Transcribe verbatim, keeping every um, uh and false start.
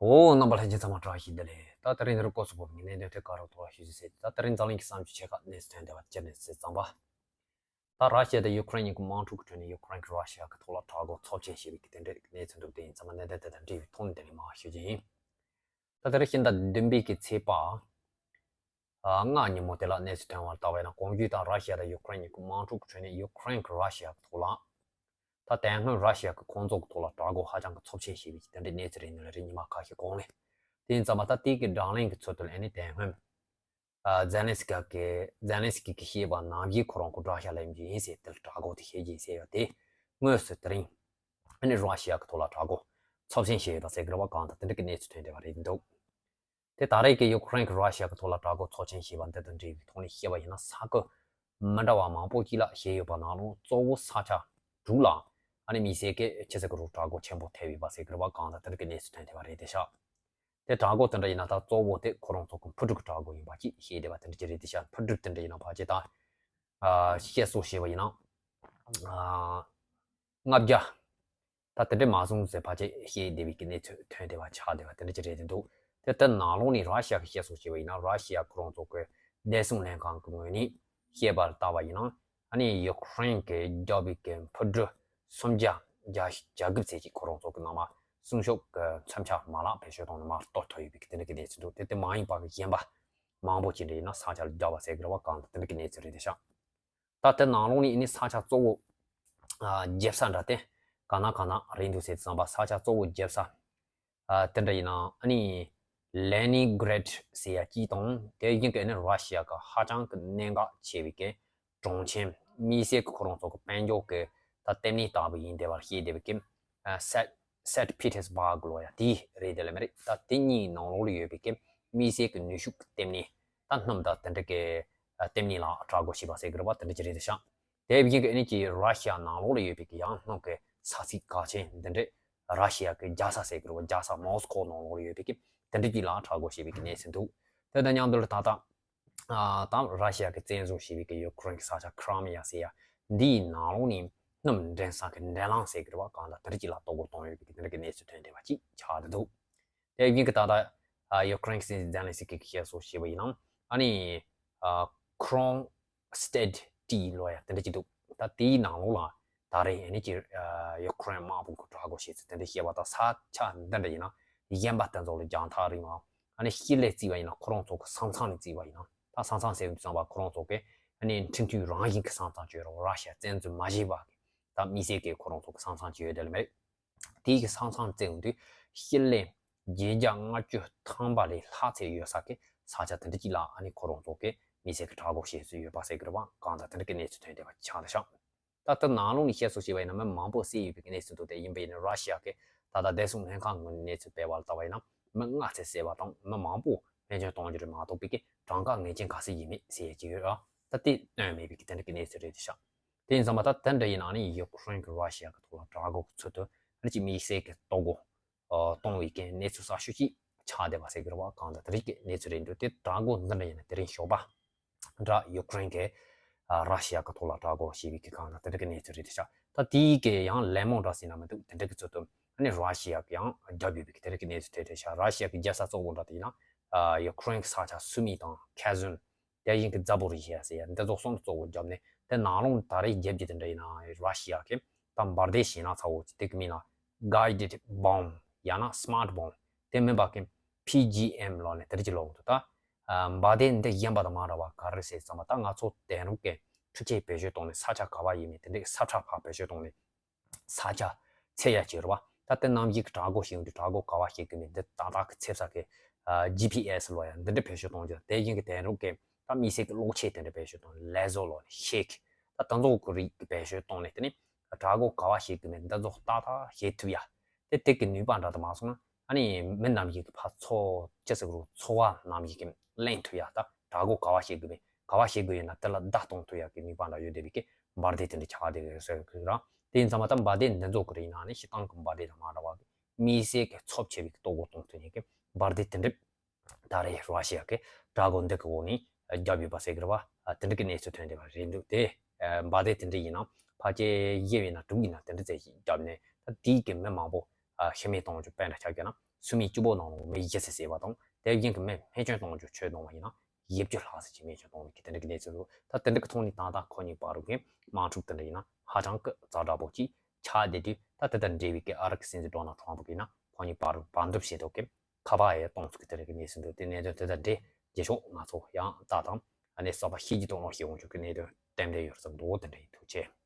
འོ། རྣམ་པ་ལྷན་རྒྱས་ཚང་མ་བཀྲ་ཤིས་བདེ་ལེགས། ད་དེ་རིང་འདིར་སྐོར་སུ་བབས་ཀྱི་གནད་དོན་ཐད་ཀ་རོ་ཐོག་ལ་ཞུ་རྒྱུ་ཟེར། ད་དེ་རིང་འཛམ་གླིང་གི་བསམ་ཚུལ་ཆེ་ཁག་གནས་ཚུལ་ཐོན་བསྡད་པ་དེ་ནས་ཟེར་ཙམ་པ། ད་ར་ཤི་ཡ་དང་ཡུ་ཁུ་རེན་གཉིས་ཀྱི་དམག་འཁྲུག་གི་ཁྲོད་ནས་ཡུ་ཁུ་རེན་གྱིས་ར་ཤི་ཡ་གི་ཐོག་ལ་དྲག་རྒོལ་ཚབས་ཆེན་བྱས་པའི་གི་དེ་འདྲའི་གནས་ཚུལ་འདུག་དེ་ཡིན་ཙང་མ་གནད་དོན་དེ་དང་འབྲེལ་བའི་ཐོག་ནས་དེ་ནས་མར་ཞུ་རྒྱུ་ཡིན། ད་དེ་རིང་ཕྱི་ཟླ་བདུན་པའི་གི་ཚེས་པ། ཨ། ལྔ་ཉིན་མོ་དེ་ལ་གནས་ཚུལ་ཐོན་པར་ལྟ་བས་ན། གོང་ཞུས་ལྟར་ར་ཤི་ཡ་དང་ཡུ་ཁུ་རེན་གཉིས་ཀྱི་དམག་འཁྲུག་གི་ཁྲོད་ནས་ཡུ་ཁུ་རེན་གྱིས་ར་ཤི་ཡ་གི་ཐོག་ལ། ད་དེ་སྔོན་ར་ཤི་ཡ་གིས་ཁོང་ཚོ་གི་ཐོག་ལ་དྲག་རྒོལ་ཧ་ཅང་གི་ཚབས་ཆེན་བྱས་པའི་དེ་འདྲའི་གནས་ཚུལ་རེད། ནི་ལ་རེ་ཉི་མ་ཁ་ཤས་གོང་ལས། དེ་ཡིན་ཙང་མ་ད་དེ་གི་བགྲོ་གླེང་གི་ཚུལ་དུ་ཨ་ནི་དེ་སྔོན། ཨ། ཛེ་ལན་སི་ཀི་གི་ཛེ་ལན་སི་ཀི་གིས་བཤད་པ་ནང་བཞིན་ཁོ་རང་ཁོ་དགྲ་ཤ་ལེན་རྒྱུ་ཡིན་ཟེར། དེ་ལ་དྲག་རྒོལ་དེ་བྱེད་ཀྱི་ཡིན་ཟེར་ཡོད་དེ། དངོས་སུ་དེ་རིང་ཨ་ནི་ར་ཤི་ཡ་གི་ཐོག་ལ་དྲག་རྒོལ་ཚབས་ཆེན་བྱས་ཡོད་པ་ཟེར་གི་རེད་པ། གང་ལྟར་དེ་འདྲ་གི་གནས་ཚུལ་ཐོན་བསྡད་པ་རེད་འདུག་དེ་ད་རེས་ཀྱི་ཡུ་ཁུ་རེན་གྱིས་ར་ཤི་ཡ་གི་ཐོག་ལ་དྲག་རྒོལ་ཚབས་ཆེན་བྱས་པ་འདི་དང་འབྲེལ་བའི་ཐོག་ནས་བཤད་པ་ཡིན་ན། ས་ཁུལ་མི་འདྲ་བ་མང་པོ་ཅིག་ལ་བཤད་ཡོད་པ་ནང་ལོགས་གཙོ་བོ་ས་ཆ་དྲུག་ལ་ཨ་ནི་དམིགས་བསལ་གྱི་ཆི་ཟེར་གི་རུ་དྲག་རྒོལ་ཆེན་པོ་ཐེབས་ཡོད་པ་ཟེར་གི་རེད་པ། གང་ལྟར་དེ་འདྲ་གི་གནས་ཚུལ་ཐོན་བསྡད་པ་རེད་དེ་ཤག་དེ་དྲག་རྒོལ་དེ་འདྲ་ཡིན་ན་ད་གཙོ་བོ་དེ་ཁོ་རང་ཚོ་གི་འཕུར་གྲུ་གི་དྲག་རྒོལ་ཡིན་པ་ཅིག་བཤད་བསྡད་པ་དེ་འདྲ་ཅིག་རེད་དེ་ཤག་འཕུར་གྲུ་དེ་འདྲ་ཡིན་ན་ཕལ་ཆེར་ད། ཨ། བཤད་སྲོལ་བྱས་པ་ཡིན་ན། ཨ། ལྔ་བརྒྱ། ད་དེ་འདྲ་མ་སོང་ཟེར་ཕལ་ཆེར་བཤད་བསྡད་པའི་གི་གནས་ཚུལ་ཐོན་བསྡད་པ་ཆགས་བསྡད་པ་དེ་འདྲ་ཅིག་རེད་དེ་འདུག་དེ་ལྟར་ནང་ལོགས་ནས་ར་ཤི་ཡ་གི་བཤད་སྲོལ་བྱས་པ་ཡིན་ན། ར་ཤི་ཡ་ཁོ་རང་ཚོ་གི་བདེ་སྲུང་ལྷན་ཁང་གི་ངོས་ནས་བཤད་པར་ལྟ་བ་ཡིན་ན། ཨ་ནི་ཡུ་ཁུ་རེན་གྱིས་བརྒྱབ་པའི་གི་འཕུར་གྲུ་སུམ་བརྒྱ་བརྒྱ་དགུ་ཙམ་ཅིག་ཁོ་རང་ཚོ་གི་ནང་མ་སྲུང་སྐྱོབ་ཀྱི་མཚོན་ཆ་མ་ལག་བེད་སྤྱོད་བཏང་ནས་མར་གཏོར་ཐུབ་ཡོད་པའི་གི་དེ་འདྲ་གི་གནས་ཚུལ་འདུག་དེ་དེ་མ་ཡིན་པ་གི་གཞན་པ་མང་པོ་ཅིག་འདྲ་ཡིན་ན་ས་ཆ་ལ་བརྒྱབ་པ་ཟེར་གི་རེད་པ། གང་ལྟར་དེ་འདྲ་གི་གནས་ཚུལ་རེད་དེ་ཤག་ད་དེ་ནང་ལོགས་ནས་ཨ་ནི་ས་ཆ་གཙོ་བོ། ཨ། རྒྱབ་ས་འདྲ་དེ་ག་ན་ག་ན་རེད་འདུག་ཟེར་དུས་ཙམ་པ། ས་ཆ་གཙོ་བོ་རྒྱབ་ས། ཨ། དེ་འདྲ་ཡིན་ན་ཨ་ནི་ལེ་ནིན་གྷི་རེད་ཟེར་ཡ་གཅིག་དང་། དེ་བཞིན་གྱི་ཨ་ནི་ར་ཤི་ཡ་གི་ཧ་ཅང་གི་གནད་འགག་ཆེ་བའི་གི་གྲོང་ཁྱེར། དམིགས་བསལ་གྱི་ཁོ་རང་ཚོ་གི་དཔལ་འབྱོར་གྱི་ད་ལྟེ་གནས་ལྟ་བུ་ཡིན་བསྡད་པར་བཤད་བསྡད་པའི་གི། ཨ། སེད་སེད་པི་ཏེར་སྦག་ལོ་ཡ་དེ་རེད་དེ་ལ་མ་རེད། ད་དེ་གཉིས་ནང་ལོགས་ལ་ཡོད་པའི་གི་དམིགས་བསལ་གྱི་ནུས་ཤུགས་ཀྱི་ལྟེ་གནས། ད་གནམ་ད་དེ་འདྲ་གི་ལྟེ་གནས་ལ་དྲག་རྒོལ་བྱས་པ་ཟེར་གི་རེད་པ། དེ་འདྲ་ཅིག་རེད་དེ་ཤག་དེ་བཞིན་གྱི་ཨ་ནི་ཅིག་ར་ཤི་ཡ་ནང་ལོགས་ལ་ཡོད་པའི་གི་ཡང་སྣོད་ཀྱི་ས་ཚིགས་ཁག་ཆེ་འདི་འདྲས། ར་ཤི་ཡ་གི་རྒྱལ་ས་ཟེར་གི་རེད་པ། རྒྱལ་ས་མོ་སི་ཁོ་ནང་ལོགས་ལ་ཡོད་པའི་གི་དེ་འདྲ་ཅིག་ལ་དྲག་རྒོལ་བྱས་པའི་གི་གནས་ཚུལ་འདུག་དེ་དང་མཉམ་དུ་ལ་ད་ལྟ། ཨ། ད་ར་ཤི་ཡ་གིས་བཙན་བཟུང་བྱས་པའི་གི་ཡུ་ཁུ་རེན་གྱི་ས་ཆ་ཁི་རི་མི་ཡ་ཟེར་ཡ་འདིའི་ནང་ལོགས་ནས་སྣུམ་འདྲེན་ས་གི་འདྲེན་ལམ་ཟེར་གི་རེད་པ། གང་ལྟར་དེ་འདྲ་ཅིག་ལ་གཏོར་རྒོལ་བཏང་ཡོད་པའི་གི་དེ་འདྲ་གི་གནས་ཚུལ་ཐོན་བསྡད་པ་ཅིག་ཆགས་བསྡད་འདུག་དེ་བཞིན་གྱི་ད་ལྟ། ཨ། ཡུ་ཁུ་རེན་གྱི་སྲིད་འཛིན་ཛེ་ལན་སི་ཀི་གིས་བཤད་སྲོལ་བྱས་པ་ཡིན་ན། ཨ་ནི། ཨ། ཁོ་རང་སི་ཊེ་ཊི་ལོ་ཡ་དེ་འདྲ་ཅིག་འདུག་ད་དེའི་ནང་ལོགས་ལ་ད་རེས་ཨ་ནི་ཅིག་ཨ། ཡུ་ཁུ་རེན་དམག་དཔུང་གི་དྲག་རྒོལ་བྱས་ཚུལ་དེ་འདྲ་བཤད་པ་དང་། ས་ཆ་འདི་འདྲ་ཡིན་ན་གཞན་པ་དེ་ཚོ་ལ་རྒྱང་ཐག་རིང་བ། ཨ་ནི་ཕྱི་ལས་བརྩིས་པ་ཡིན་ན། ཁོ་རང་ཚོ་གི་ས་མཚམས་ནས་བརྩིས་པ་ཡིན་ན། ད་ས་མཚམས་ཟེར་དུས་ཙམ་པ་ཁོ་རང་ཚོ་གི་ཨ་ནི་འཕྲིན་ཐུང་རང་བཞིན་གྱི་ས་མཚམས་ཅིག་ཡོད་རེད། ར་ཤི་ཡ་བཙན་འཛུལ་མ་བྱས་པ་གི་ད་དམིགས་བསལ་གྱི་ཁོ་རང་ཚོ་གི་ས་མཚམས་ཅིག་ཡོད་དེ་ལ་མ་རེད། དེའི་གི་ས་མཚམས་བརྩི་ཡོང་དུས་ཕྱི་ལས་བརྒྱད་བརྒྱ་ལྔ་བཅུ་ཐམ་པ་ལས་ལྷག་ཙམ་ཡོད་ས་གི་ས་ཆ་དེ་འདྲ་ཅིག་ལ་ཨ་ནི་ཁོ་རང་ཚོ་གི་དམིགས་བསལ་གྱི་དྲག་རྒོལ་བྱེད་སྲོལ་ཡོད་པ་ཟེར་གི་རེད་པ། གང་ལྟར་དེ་འདྲ་གི་གནས་ཚུལ་ཐོན་བསྡད་པ་ཆགས་བསྡད་ཤག་ད་ལྟ་ནང་ལོགས་ནས་བཤད་སྲོལ་བྱས་པ་ཡིན་ན་མི་མང་པོ་བསད་ཡོད་པའི་གི་གནས་ཚུལ་འདུག་དེ་ཡིན་པ་ཡིན་ན་ར་ཤི་ཡ་གི་ད་ལྟ་བདེ་སྲུང་ལྷན་ཁང་གི་གནས་ཚུལ་སྤེལ་བ་ལ་ལྟ་བ་ཡིན་ན། མི་ལྔ་ཙམ་བསད་པ་དང་མི་མང་པོ་བོན་ཆོས་གཏོང་རྒྱུ་རེད་མ་གཏོགས་པའི་གི་གྲངས་ཀ་ངེས་ཅན་ག་ཚོད་ཡིན་མིན་ཟེར་ཡ་ཅིག་ཡོད་ར། ད་དེ་སྟོན་མེད་པའི་གི་དེ་འདྲ་གི་གནས་ཚུལ་རེད་དེ་ཤག་དེ་ཡིན་ཙང་མ་ད་དེ་འདྲ་ཡིན་ན་ནི་ཡུ་ཁུ་རེན་གྱིས་ར་ཤི་ཡ་གི་ཐོག་ལ་དྲག་རྒོལ་གྱི་ཚུལ་དུ་ཨ་ནི་ཅིག་དམིགས་བསལ་གྱི་གཏོར་རྒོལ་ཨ་གཏོང་བའི་གི་གནས་ཚུལ་གསར་ཤོས་ཅིག་ཆགས་བསྡད་པ་ཟེར་གི་རེད་པ། གང་ལྟར་དེ་རིགས་ཀྱི་གནས་ཚུལ་རེད་འདུག་དེ་དྲག་རྒོལ་འདི་འདྲ་ཡིན་ན་དེ་རིང་ཞོགས་པ་འདྲ་ཡུ་ཁུ་རེན་གྱིས་ཨ་ར་ཤི་ཡ་གི་ཐོག་ལ་དྲག་རྒོལ་བྱས་པའི་གི་གང་ལྟར་དེ་འདྲ་གི་གནས་ཚུལ་རེད་དེ་ཤག་ད་དེའི་གི་ཡང་ལན་མོ་འདྲ་ཟེར་ན་མི་འདུག་དེ་འདྲ་གི་ཚུལ་དུ་ཨ་ནི་ར་ཤི་ཡ་གི་ཡང་རྒྱབ་ཡོད་པའི་གི་དེ་འདྲ་གི་གནས་ཚུལ་ཐོན་བསྡད་ཤག་ར་ཤི་ཡ་གི་རྒྱལ་ས་གཙོ་བོ་འདྲ་དེ་ཡིན་ན་ཨ་ཡུ་ཁུ་རེན་གྱི་ས་ཆ་སུ་མི་དང་ཁེར་སོན། དེ་བཞིན་གྱི་ཛ་པོ་རི་ཞི་ཡ་ཟེར་ཡ་འདི་ཚོ་གསུམ་གཙོ་བོ་བརྒྱབ་ནས། དེ་ནང་ལོགས་ད་རེས་རྒྱབ་རྒྱུ་དེ་འདྲ་ཡིན་ན་ར་ཤི་ཡ་གིས་ད་འབར་མདེལ་ཞེད་སྣང་ཚ་བོ་ཅིག་དེ་གི་མིང་ལ་guided bomb ཡང་ན་smart bomb དེ་མིན་པ་གི་པི་ཇི་ཨེམ་ལབ་ནས་དེ་འདྲ་ཅིག་ལབ་ཀྱི་འདུག་ད་འབར་མདེལ་འདི་གཞན་པ་དང་མ་འདྲ་བ་ག་རེ་ཟེར་ཙམ་པ། ད་ང་ཚོ་དེང་རབས་ཀྱི་འཕྲུལ་ཆས་བེད་སྤྱོད་བཏང་ནས་ས་ཆ་ག་བ་ཡིན་མིན་དེ་འདྲའི་ས་ཁྲ་ཕར་བེད་སྤྱོད་བཏང་ནས། ས་ཆ་འཚོལ་ཡ་ཅིག་རེད་པ། ད་དེ་ནམ་རྒྱུན་གྱི་དྲག་རྒོལ་བྱེད་ཡོང་དུས་དྲག་རྒོལ་ག་བ་བྱེད་དགོས་མིན་འདི་ཏག་ཏག་གི་འཚོལ་ས་གི་ཨ་ཇི་པི་ཨེ་སི་ལབ་ཡ་འདི་འདྲ་བེད་སྤྱོད་གཏོང་རྒྱུ། དེ་བཞིན་གྱི་དེང་རབས་ཀྱི་ད་དམིགས་བསལ་གྱི་གློག་ཆས་དེ་འདྲ་བེད་སྤྱོད་གཏོང་། ལེ་ཟར་ལབ་ནས་ཤེག་ད་དེ་ཚོ་གི་རིགས་བེད་སྤྱོད་གཏོང་ནས་དེ་ནས་དྲག་རྒོལ་ག་བ་བྱེད་དགོས་མིན་འདི་ཚོ་ཏག་ཏག་ཤེས་ཐུབ་ཡ། དེ་དེ་གི་ནུས་པ་འདྲ་དུ་མ་སོང་ན། ཨ་ནི་མི་ནམ་ཞིག་གི་ཕར་ཚོ་ཅི་ཟེར་རུ་ཚོ་བ་ནམ་ཞིག་གི་གླེང་ཐུབ་ཡ། ད་དྲག་རྒོལ་ག་བ་བྱེད་དགོས་མིན་ག་བ་བྱེད་དགོས་ཡིན་ན་དེ་ལ་བརྡ་གཏོང་ཐུབ་ཡ་གི་ནུས་པ་འདྲ་ཡོད་བསྡད་པའི་གི་འབར་མདེལ་དེ་འདྲ་ཆགས་བསྡད་ཡོད་ཟེར་གི་རང་། དེ་ཡིན་ཙང་མ་ད་འབར་མདེལ་འདི་ཚོ་གི་རིགས་ནང་ནས་སྤྱིར་བཏང་གི་འབར་མདེལ་དང་མ་འདྲ་བ་གི་དམིགས་བསལ་གི་ཚབས་ཆེ་བའི་གི་གཏོར་རྒོལ་གཏོང་ཐུབ་མཁན་གི་འབར་མདེལ་དེ་འདྲ་ད་རེས་ར་ཤི་ཡ་གི་དྲག་རྒོལ་འདི་གི་འོག་ནས་བརྒྱབ་ཡོད་པ་ཟེར་གི་རེད་བ། དེ་འདྲ་གི་གནས་ཚུལ་ཐོན་བསྡད་པ་རེད་འདུག་དེ་འབར་མདེལ་དེ་འདྲ་ཡིན་ན་ཕལ་ཆེར་བཞི་ཡིན་ན་དྲུག་ཡིན་ན་དེ་འདྲ་ཙམ་ཞིག་བརྒྱབ་ནས། ད་དེའི་གི་མི་མང་པོ་ ཨ་ཤི་རྨས་གཏོང་རྒྱུ་དཔེ་འདྲ་ཆགས་ཀྱི་ན་སུ་མི་བཅུ་པོ་ནང་ལོགས་མི་བཞི་ཙམ་བསད་པ་དང་དེ་བཞིན་གྱི་མི་རྨས་སྐྱོན་གཏོང་རྒྱུ་ཆོད་གཏོང་བ་ཡིན་ན་བཞི་བཅུ་ལྷག་ཙམ་ཅིག་རྨས་སྐྱོན་གཏོང་བའི་གི་དེ་འདྲ་གི་གནས་ཚུལ་འདུག་ད་དེ་འདྲ་གི་ཐོག་ནས་ད་ལྟ་ཁོ་གཉིས་བར་གྱི་དམག་འཁྲུག་དེ་འདྲ་ཡིན་ན་ཧ་ཅང་གི་ཛ་དྲག་པོ་ཅིག་ཆགས་བསྡད་དུས་ད་དེ་དང་འབྲེལ་བའི་གི་ཨ་རི་གི་སྲིད་འཛིན་ཌོ་ནལ་ཊམ་ཕ་གིས་ན་ཁོ་གཉིས་བར་བར་འདུམ་བྱེད་ཐུབ་གི་ཁ་པར་ཡང་གཏོང་ཚུགས་ཀྱི་དེ་རིགས་ཀྱི་གནས་ཚུལ་འདུག་དེ་གནད་དོན་དེ་དང་འབྲེལ་རྗེས་ཕྱོགས་ང་ཚོ་ཡང་ལྟ་དང་ཨ་ནི་གསར་པ་ཤེས་ཀྱི་དང་ཀློག་ཤེས་འོང་ཆོག་གི་གནད་དོན་ཏན་ཏན་ཡོད་ས་འདུག་དེ་འདྲ་ཡིན། ཐུགས་རྗེ་ཆེ།